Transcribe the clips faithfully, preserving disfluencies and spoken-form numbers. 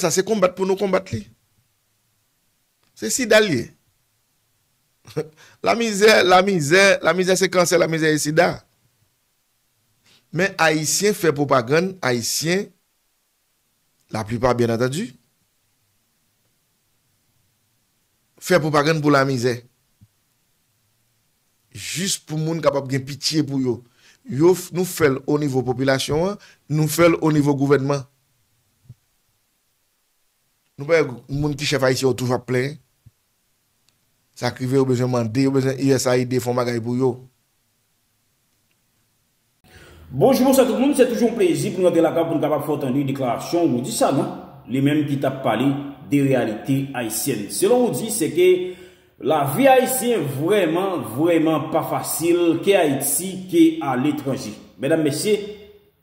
Sa se konbat pou nou konbat li. Se sida l ye. Lamizè, lamizè, lamizè se kansè, lamizè e sida. Men Ayisyen fè pwopagann, Ayisyen, laplipa byen antandi, fè pwopagann pou lamizè. Jis pou moun kapab gen pitye pou yo. Yo, nou fè l o nivo popilasyon an, nou fè l o nivo gouvènman. Nou pa wè moun ki chèf ayisyen yo toujou ap plenyen. Sa k rive, yo bezwen mande, yo bezwen U S A I D fè yon bagay pou yo. Bonjou, bonswa tout moun. Se toujou yon plezi pou nou antre lakay pou nou kapab fè w tande deklarasyon Roudy Sanon, li menm ki t ap pale de reyalite ayisyèn. Selon Roudy, se ke lavi ayisyen vrèman, vrèman pa fasil, ke Ayiti, ke aletranje. Medam, mesye,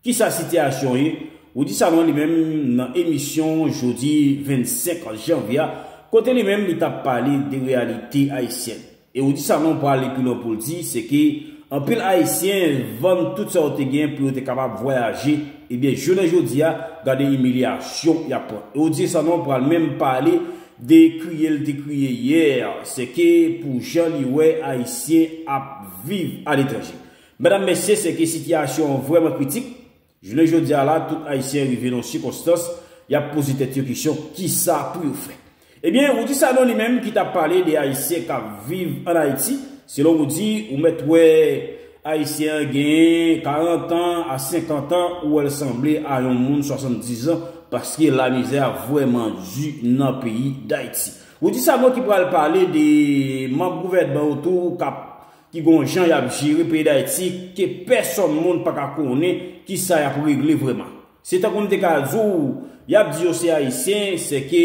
kisa sitiyasyon ye? Roudy Sanon li menm nan emisyon jodi vennsenk janvye a, kote li menm li t ap pale de reyalite ayisyèn. E Roudy Sanon pral pi lwen pou l di, se ke anpil Ayisyen vann tout sa yo te gen pou yo te kapab vwayaje. Ebyen, jounen jodi a, gade imilyasyon y ap pran. E Roudy Sanon pral menm pale de kriye l te kriye yè, se ke pou jan li wè Ayisyen ap viv aletranje. Medam, mesye, se ke sitiyasyon an vrèman kritik. Jounen jodi a la, tout Ayisyen rive nan yon sikonstans, y ap poze tèt yo kesyon, kisa pou yo fè? Ebyen, Roudy Sanon li menm ki t ap pale de Ayisyen k ap viv ann Ayiti, selon Roudy, ou mèt wè Ayisyen an genyen karant an a senkant an, ou wè l sanble a yon moun swasanndizan, paske lamizè a vrèman di nan peyi Dayiti. Roudy Sanon ki pral pale de manm gouvènman yo tou k ap ki gon jan y ap jere peyi Dayiti ke pèsonn moun pa ka konnen kisa y ap regle vrèman. Se tankou m te ka di w, y ap di yo se Ayisyen, se ke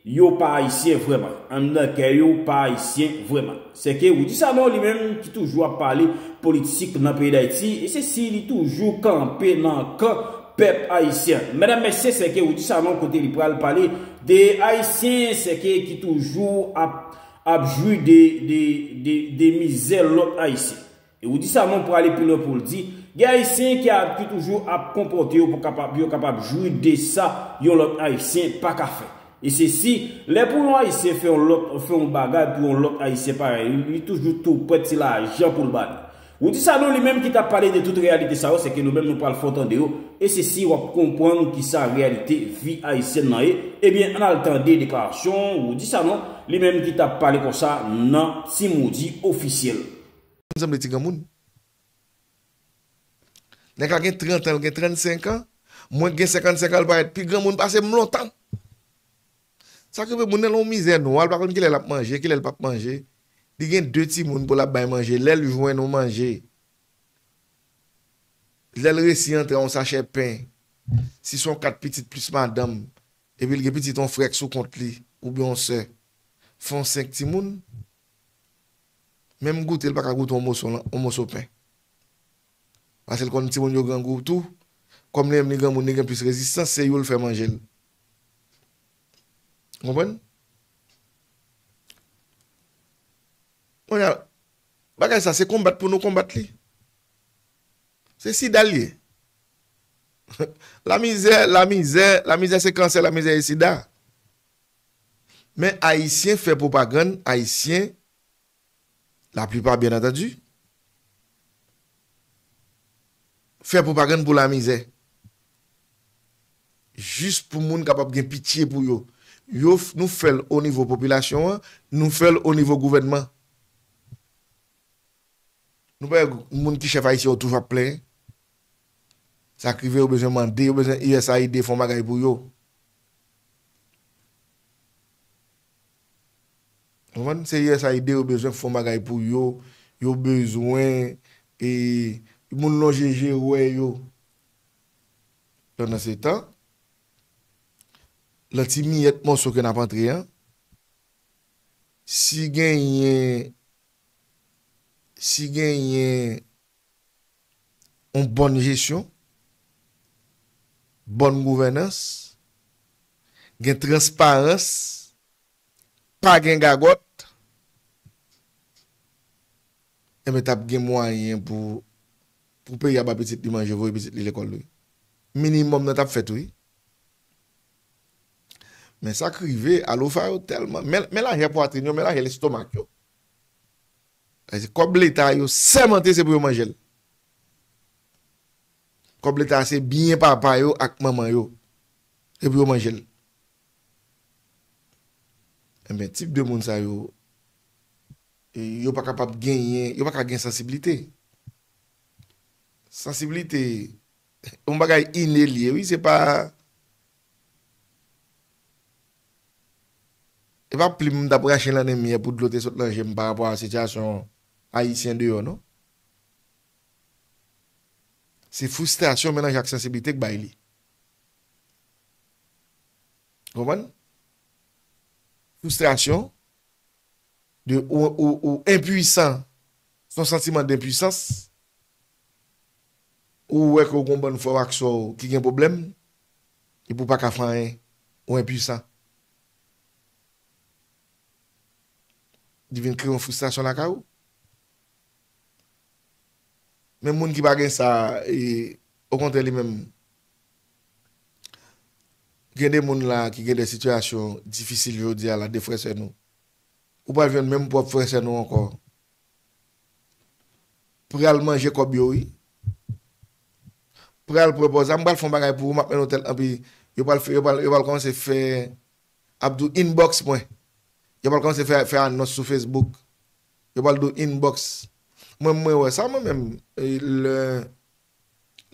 yo pa Ayisyen vrèman. Anndan kè yo pa Ayisyen vrèman. Se ke Roudy Sanon li menm ki toujou ap pale politik nan peyi Dayiti, e se si li toujou kanpe nan kan pèp ayisyen. Medam, mesye, se ke Roudy Sanon kote li pral pale de Ayisyen, se ke ki toujou ap ap jwi de, de, de, de mizè lòt Ayisyen. E Roudy Sanon prale pi lwen pou l di, gen Ayisyen ki ap, ki toujou ap konpòte yo pou kapab, yo kapab jwi de sa yon lòt Ayisyen pa ka fè. E se si, lè pou yon Ayisyen fè yon lòt, fè yon bagay pou yon lòt Ayisyen parèy li, li toujou tou prèt se lajan pou l ba li. Roudy Sanon li menm ki t ap pale de tout reyalite sa yo, se ke nou menm nou pral fè w tande yo, e se si w ap konprann kisa reyalite vi ayisyèn nan ye. Ebyen, ann al tande deklarasyon Roudy Sanon, li menm ki t ap pale konsa nan Team Roudy Ofisyèl. M sanble ti granmoun. Nèg la gen trant an, l gen trannsenk an, mwen k gen senkannsenk an, l parèt pi granmoun pase m lontan. Sa k rive moun nan nan yon mizè nwa, l pa konn kilè l ap manje, kilè l p ap manje. Li gen de timoun pou l ap bay manje. Lè l jwenn yon manje, lè l resi antre yon sachè pen, si se yon kat pitit plis madanm, epi l gen pitit yon frè k sou kont li, oubyen yon sè, fè yon senk timoun, menm goute l pa ka goute yon moso, yon moso pen. Paske l konn timoun yo grangou tou. Kòm li menm li granmoun, li gen plis rezistans, se yo l fè manje l. Ou konprann? Kounye a, bagay sa, se konbat pou nou konbat li. Se sida l ye. Lamizè, lamizè, lamizè se kansè, lamizè e sida. Men Ayisyen fè pwopagann, Ayisyen, laplipa byen antandi, fè pwopagann pou lamizè. Jis pou moun kapab gen pitye pou yo. Yo, nou fè l o nivo popilasyon an, nou fè l o nivo gouvènman. Nou pa wè moun ki chèf ayisyen yo toujou ap plenyen. Sa k rive, yo bezwen mande, yo bezwen U S A I D fè yon bagay pou yo. Ou konprann? Se U S A I D yo bezwen fè yon bagay pou yo. Yo bezwen, e, moun lonje je wè yo. Pandansetan, nan ti miyèt mòso ke n ap antre an, si genyen, si genyen yon bòn jesyon, bòn gouvènans, gen transparans, pa gen gagòt, enben t ap gen mwayen pou, pou peyi a ba pitit li manje, voye pitit li lekòl, wi. Minimòm nan t ap fèt, wi. Men sa k rive, alofa yo tèlman, men, men lajè pwatrin yo, men lajè lestomak yo. Paske kòb leta yo sèmante se pou yo manje l. Kòb leta se byen papa yo ak manman yo. Se pou yo manje l. Enben, tip de moun sa yo, yo pa kapab genyen, yo pa ka gen sansiblite. Sansiblite, yon bagay ine l ye, wi, se pa, e pa plim m t ap rache nan nen m yè pou dlo te sot nan je m pa rapò a sitiyasyon ayisyen deyò, non. Se fristrasyon melanje ak sansiblite k bay li. Konprann? Fristrasyon de ou, ou, ou enpwisan, se yon santiman denpwisans. Ou wè ke w gen yon bann frè w ak sè w ki gen pwoblèm, epi w pa ka fè anyen, ou enpwisan. Li vin kreye yon fristrasyon lakay ou. Men moun ki pa gen sa, e, okontrè li menm, gen de moun la ki gen de sitiyasyon difisil jodi a la, de frè sè nou. Ou pral jwenn menm pwòp frè sè nou ankò. Pral manje kòb yo, wi. Pral pran pòz la, m pral fè yon bagay pou ou, m ap mennen w tèl, anpi yo pral fè, yo pral, yo pral kòmanse fè, ap di w inbox mwen. Yo pral kòmanse fè, fè anons sou Facebook. Yo pral di w inbox. Mwen, mwen wè sa, mwen menm, e, lè,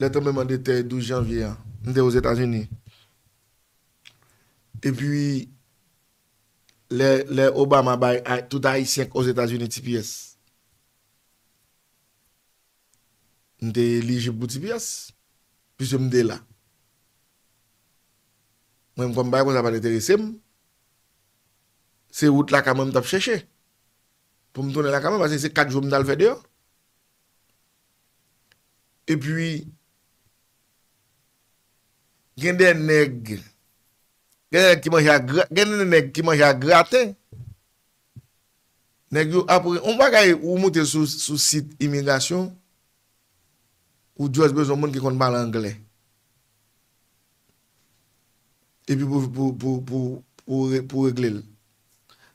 lè tranblemann de tè douz janvye a, m te Ozetazini. Epi, lè, lè Obama bay a, tout Ayisyen k Ozetazini T P S. M te elijib pou T P S, piske m te la. Mwen, kòm bagay konsa pa t enterese m, se wout lakay mwen m t ap chèche. Pou m tounen lakay mwen, paske se kat jou m t al fè deyò. Epi, gen de nèg, gen de nèg ki manje a gra-, gen de nèg ki manje a graten. Nèg yo apre, yon bagay, ou moute sou, sou sit imigrasyon, ou just bezwen moun ki konn pale anglè. Epi pou, pou, pou, pou, pou re-, pou regle l.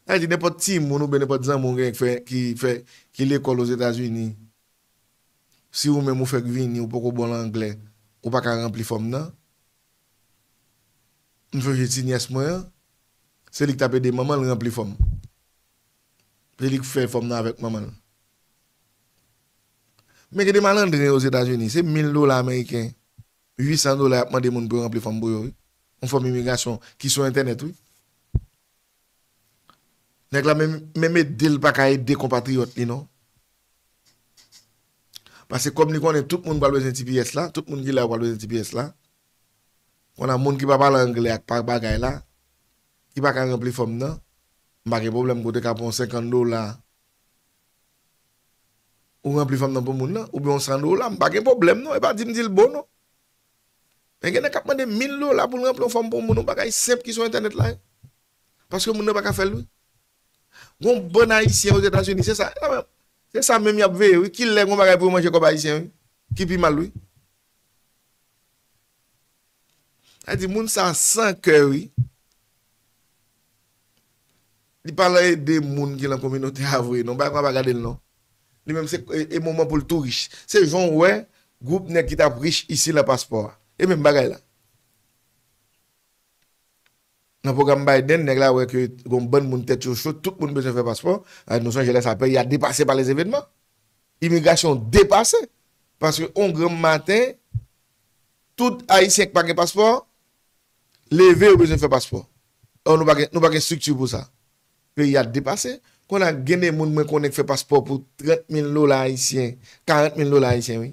Sa vle di nenpòt timoun oubyen nenpòt zanmi w gen k fè, ki fè, ki lekòl Ozetazini, si ou menm ou fèk vini, ou poko bon nan anglè, ou pa ka ranpli fòm nan. M sonje ti nyès mwen an, se li k t ap ede manman l ranpli fòm. Se li k fè fòm nan avèk manman l. Men gen de malandren Ozetazini, se mil dola ameriken, uit san dola y ap mande moun pou yo ranpli fòm pou yo, wi. Yon fòm imigrasyon ki sou entènèt, wi. Nèg la menm, menm ede l pa ka ede konpatriyòt li, non. Paske kòm li konnen tout moun pral bezwen T P S la, tout moun ki la yo pral bezwen T P S la. Kounye a moun ki pa pale anglè ak pa bagay la, ki pa ka ranpli fòm nan, m pa gen pwoblèm kote ka pran yon senkant dola, ou ranpli fòm nan pou moun nan, oubyen yon san dola, m pa gen pwoblèm non, e pa di m di l bon non. Men gen nèg k ap mande mil dola pou l ranpli yon fòm pou yon moun, yon bagay senp ki sou entènèt la, wi. Paske moun nan pa ka fè l, wi. Gon bann Ayisyen Ozetazini, se sa, se sa menm y ap veye, wi. Kilè gon bagay pou yo manje kòb Ayisyen, wi. Ki pi mal, wi. Sa di moun sa san kè, wi. Li pa lan ede moun ki lan kominote a vre, non. Bagay pa pa gade l, non. Li menm se, e, e moman pou l tou rich. Se jan w wè gwoup nèg ki t ap rich isi lan paspò a. E menm bagay la. Nan pwogram Biden, nèg la wè ke gon bann moun tèt yo cho, tout moun bezwen fè paspò. A, nou sonje lè sa, peyi a depase pa lèzevènman. Imigrasyon depase. Paske on granm maten, tout Ayisyen k pa gen paspò, leve yo bezwen fè paspò. Ò, nou pa gen, nou pa gen estrikti pou sa. Peyi a depase. Kounye a gen de moun mwen konnen k fè paspò pou trant mil dola ayisyen, karant mil dola ayisyen, wi.